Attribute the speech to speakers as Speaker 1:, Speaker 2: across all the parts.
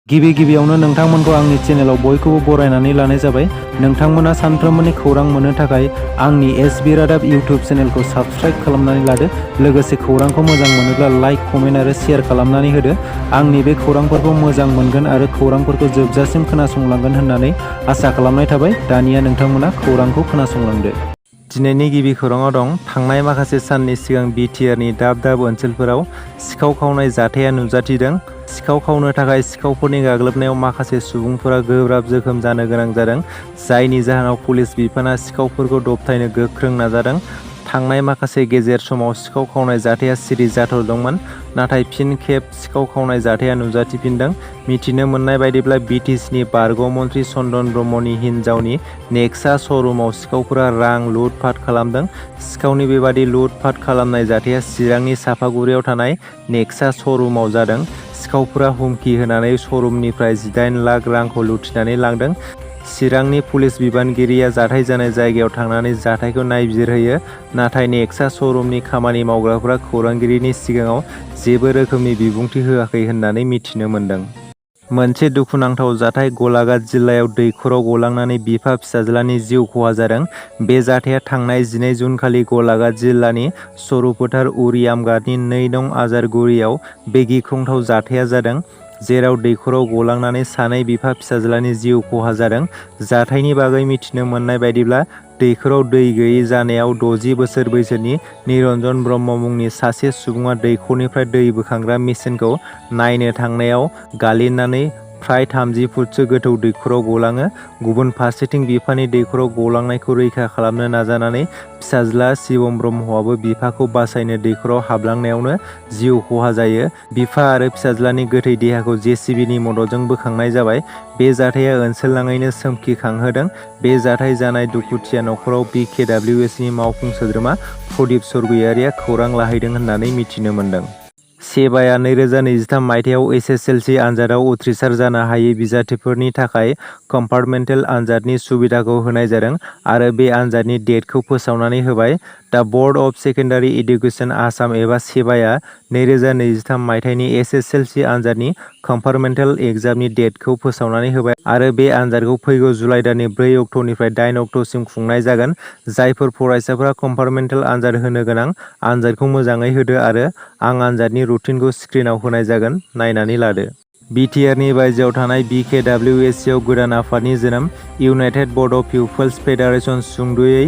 Speaker 1: गिबियावनो नोंथांमोनखौ आंनि चेनेलाव बयखौबो बरायनानै लानाय जाबाय। नोंथांमोना सानफ्रोमबोनि खौरां मोननो थाखाय आंनि एसबि रादाब इउटिउब चेनेलखौ साबस्क्राइब खालामनानै लादो। लोगोसे खौरांखौ मोजां मोनोब्ला लाइक, कमेन्ट आरो शेयार खालामनानै होदो। आंनि बे खौरांफोरखौ मोजां मोनगोन आरो खौरांफोरखौ जोबजासिम खोनासंलांगोन होननानै आसा खालामनाय थाबाय। दानिया नोंथांमोना खौरांखौ खोनासंलांदो। दिनैनि गिबि खौराङाव दं। थांनाय माखासे साननि सिगां बिटिआरनि दाब दाब ओनसोलफोराव सिखाव खावनाय जाथाया नुजाथिदों। सिखाव खावनो थाखाय सिखावफोरनि गाग्लोबनायाव माखासे सुबुंफोरा गोब्राब जोखोम जानो गोनां जादों, जायनि जाहोनाव पुलिस बिफाना सिखावफोरखौ दबथायनो गोख्रों नाजादों। थांनाय माखासे गेजेर समाव सिखाव खावनाय जाथाया सिरि जाथ'दोंमोन, नाथाय फिन खेब सिखाव खावनाय जाथाया नुजाथिफिनदों। मिथिनो मोननाय बायदिब्ला बिटिसिनि बारग' मन्थ्रि चन्दन ब्रह्मनि हिन्जावनि नेक्सा श'रुमाव सिखावफोरा रां लुट-पाट खालामदों। सिखावनि बेबादि लुट-पाट खालामनाय जाथाया चिरांनि सापागुरियाव थानाय नेक्सा श'रुमाव जादों। सिखावफोरा हुमखि होनानै श'रुमनिफ्राय 18 लाख रांखौ लुथिनानै लांदों। चिरांनि पुलिस बिबानगिरिया जाथाय जानाय जायगायाव थांनानै जाथायखौ नायबिजिरहैयो, नाथाय नेक्सा श'रुमनि खामानि मावग्राफोरा खौरांगिरिनि सिगाङाव जेबो रोखोमनि बिबुंथि होआखै होननानै मिथिनो मोन्दों। मोनसे दुखुनांथाव जाथाय गलाघाट जिल्लायाव दैखराव गलांनानै बिफा-फिसाज्लानि जिउ खहा जादों। बे जाथाया थांनाय 12 जुनखालि गलाघाट जिल्लानि सरुपथार उरियामघाटनि 2 नं आजारगुरियाव बे गिख्रंथाव जाथाया जादों, जेराव दैखराव गलांनानै सानै बिफा-फिसाज्लानि जिउ खहा जादों। जाथायनि बागै मिथिनो मोननाय बायदिब्ला दैखराव दै गैयै जानायाव 60 बोसोर बैसोनि निरन्जन ब्रह्म मुंनि सासे सुबुङा दैखरनिफ्राय दै बोखांग्रा मेसिनखौ नायनो थांनायाव गालिननानै फ्राय 30 फुटसो गोथौ दैखराव गलाङो। गुबुन फारसेथिं बिफानि दैखराव गलांनायखौ रैखा खालामनो नाजानानै फिसाज्ला शिवम ब्रह्मआबो बिफाखौ बासायनो दैखराव हाबलांनायावनो जिउ खहा जायो। बिफा आरो फिसाज्लानि गोथै देहाखौ जेसिबिनि मददजों बोखांनाय जाबाय। बे जाथाया ओनसोलनाङैनो सोमखिखांहोदों। बे जाथाय जानाय दुखुथिया नखराव बिकेडब्लिउएसनि मावफुं सोद्रोमा प्रदीप सरगयारिया खौरां लाहैदों होननानै मिथिनो मोन्दों। सेबाया 2023 मायथाइयाव एसएसएलसि आनजादाव उथ्रिसार जानो हायै बिजाथिफोरनि थाखाय कम्पार्टमेन्टेल आनजादनि सुबिदाखौ होनाय जादों आरो बे आनजादनि डेटखौ फोसावनानै होबाय। दा board of secondary education Assam एबा सेबाया 2023 मायथाइनि एसएसएलसि आनजादनि कम्पार्टमेन्टेल एग्जामनि डेटखौ फोसावनानै होबाय आरो बे आनजादखौ फैगौ जुलाइ दाननि 4 अक्ट'निफ्राय 8 अक्ट'सिम खुंनाय जागोन। जायफोर फरायसाफोरा कम्पार्टमेन्टेल आनजाद होनो गोनां, आनजादखौ मोजाङै होदो आरो आं आनजादनि रुटिनखौ स्क्रिनआव होनाय जागोन, नायनानै लादो। बिटिआरनि बायजोआव थानाय बिकेडब्लिउएसआव गोदान आफादनि जोनोम। इउनाइटेड बड' पिपल्स फेडारेसन सुंद'यै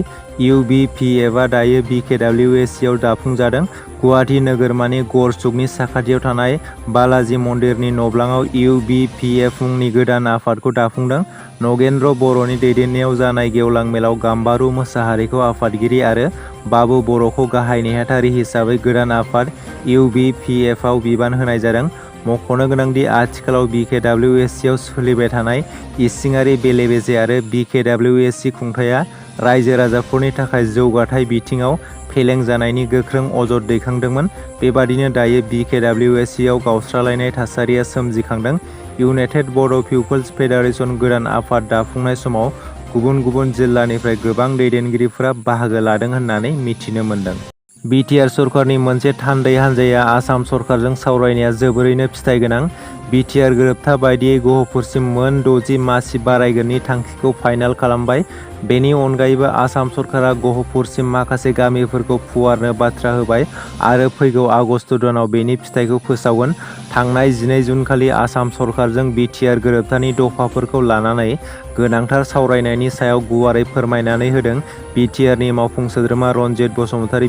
Speaker 1: इउबिपिएफआ दायो बिकेडब्लिउएसआव दाफुंजादों। गुवाहाटि नोगोरमानि गरसुकनि साखाथियाव थानाय बालाजी मन्दिरनि नब्लाङाव इउबिपिएफ मुंनि गोदान आफादखौ दाफुंदों। नगेन्द्र बर'नि दैदेननायाव जानाय गेवलां मेलाव गाम्बारु मोसाहारिखौ आफादगिरि आरो बाबु बर'खौ गाहाय नेहाथारि हिसाबै गोदान आफाद इउबिपिएफआव बिबान होनाय जादों। मख'नो गोनांदि आथिखालाव बिकेडब्लिउएसआव सोलिबाय थानाय इसिङारि बेले-बेजे आरो बिकेडब्लिउएसि खुंथायआ रायजो-राजाफोरनि थाखाय जौगाथाय बिथिङाव फेलें जानायनि गोख्रों अजद दैखांदोंमोन। बेबादिनो दायो बिकेडब्लिउएसआव गावस्रालायनाय थासारिया सोमजिखांदों। इउनाइटेड बड' पिपल्स फेडारेसन गोदान आफाद दाफुंनाय समाव गुबुन गुबुन जिल्लानिफ्राय गोबां दैदेनगिरिफोरा बाहागो लादों होननानै मिथिनो मोन्दों। बिटिआर सरकारनि मोनसे थान्दै हान्जाया आसाम सरकारजों सावरायनाया जोबोरैनो फिथाइ गोनां। बिटिआर गोरोबथा बायदियै गहपुरसिम मोन 60 मासि बारायगोननि थांखिखौ फाइनाल खालामबाय। बेनि अनगायैबो आसाम सरकारा गहपुरसिम माखासे गामिफोरखौ फुवारनो बाथ्रा होबाय आरो फैगौ आगस्त दानाव बेनि फिथाइखौ फोसावगोन। थांनाय 12 जुनखालि आसाम सरकारजों बिटिआर गोरोबथानि दफाफोरखौ लानानै गोनांथार सावरायनायनि सायाव गुवारै फोरमायनानै होदों बिटिआरनि मावफुं सोद्रोमा रन्जित बसुमतारी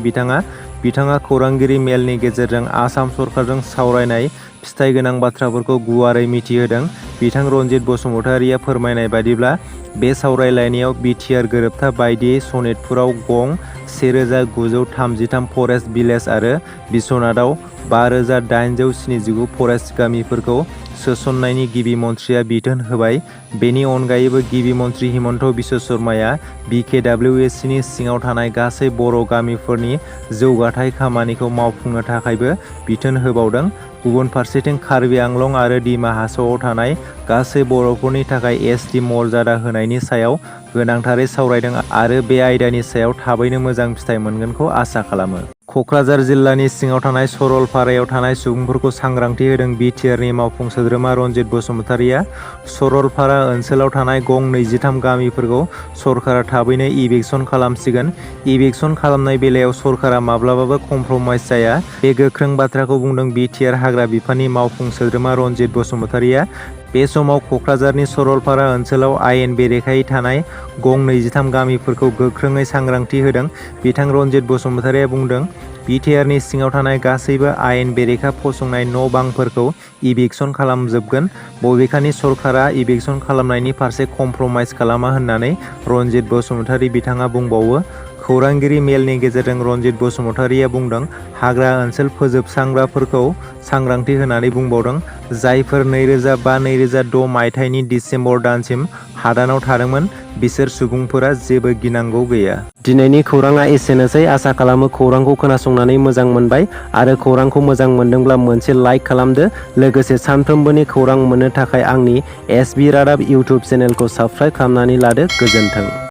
Speaker 1: बिथाङा खौरांगिरि मेलनि गेजेरजों आसाम सरकारजों सावरायनाय फिथाइ गोनां बाथ्राफोरखौ गुवारै मिथिहोदों। बिथां रन्जित बसुमतारीया फोरमायनाय बायदिब्ला बे सावरायलायनायाव बिटिआर गोरोबथा बायदियै सनितपुराव गं 1933 फरेस्ट भिलेज आरो बिस्वनाथआव 5879 फरेस्ट गामिफोरखौ सोसननायनि गिबि मन्थ्रिया बिथोन होबाय। बेनि अनगायैबो गिबि मन्थ्रि हिमन्त बिश्व शर्माया बिकेडब्लिउएसनि सिङाव थानाय गासै बर' गामिफोरनि जौगाथाय खामानिखौ मावफुंनो थाखायबो बिथोन होबावदों। गुबुन फारसेथिं कार्बि आंलं आरो दिमा हासावआव थानाय गासै बर'फोरनि थाखाय एसटि मर्यादा होनायनि सायाव गोनांथारै सावरायदों आरो बे आयदानि सायाव थाबैनो मोजां फिथाइ मोनगोनखौ आसा खालामो। क'क्राझार जिल्लानि सिङाव थानाय सरलपारायाव थानाय सुबुंफोरखौ सांग्रांथि होदों बिटिआरनि मावफुं सोद्रोमा रनजित बसुमतारिया। सरलपारा ओनसोलाव थानाय गं 23 गामिफोरखौ सरकारा थाबैनो इभिक्सन खालामसिगोन। इभिक्सन खालामनाय बेलायाव सरकारा माब्लाबाबो कमप्रमाइज जाया। बे गोख्रों बाथ्राखौ बुंदों बिटिआर हाग्रा बिफाननि मावफुं सोद्रोमा रनजित बसुमतारिया। बे समाव क'क्राझारनि सरलपारा ओनसोलाव आयेन बेरेखायै थानाय गं 23 गामिफोरखौ गोख्रोङै सांग्रांथि होदों। बिथां रनजित बसुमतारिया बुंदों, बिटिआरनि सिङाव थानाय गासैबो आयेन बेरेखा फसंनाय न'-बांफोरखौ इभिक्सन खालामजोबगोन। बबेखानि सरकारा इभिक्सन खालामनायनि फारसे कमप्रमाइज खालामा होननानै रनजित बसुमतारि बिथाङा बुंबावो। खौरांगिरि मेलनि गेजेरजों रनजित बसुमतारिया बुंदों, हाग्रा ओनसोल फोजोबस्रांग्राफोरखौ सांग्रांथि होनानै बुंबावदों, जायफोर 2005-2006 मायथाइनि दिसेम्बर दानसिम हादानाव थादोंमोन, बिसोर सुबुंफोरा जेबो गिनांगौ गैया। दिनैनि खौराङा एसेनोसै। आसा खालामो खौरांखौ खोनासंनानै मोजां मोनबाय आरो खौरांखौ मोजां मोनदोंब्ला मोनसे लाइक खालामदो। लोगोसे सानफ्रोमबोनि खौरां मोननो थाखाय आंनि एसबि रादाब इउटुब चेनेलखौ साबस्क्राइब खालामनानै लादो। गोजोन्थों।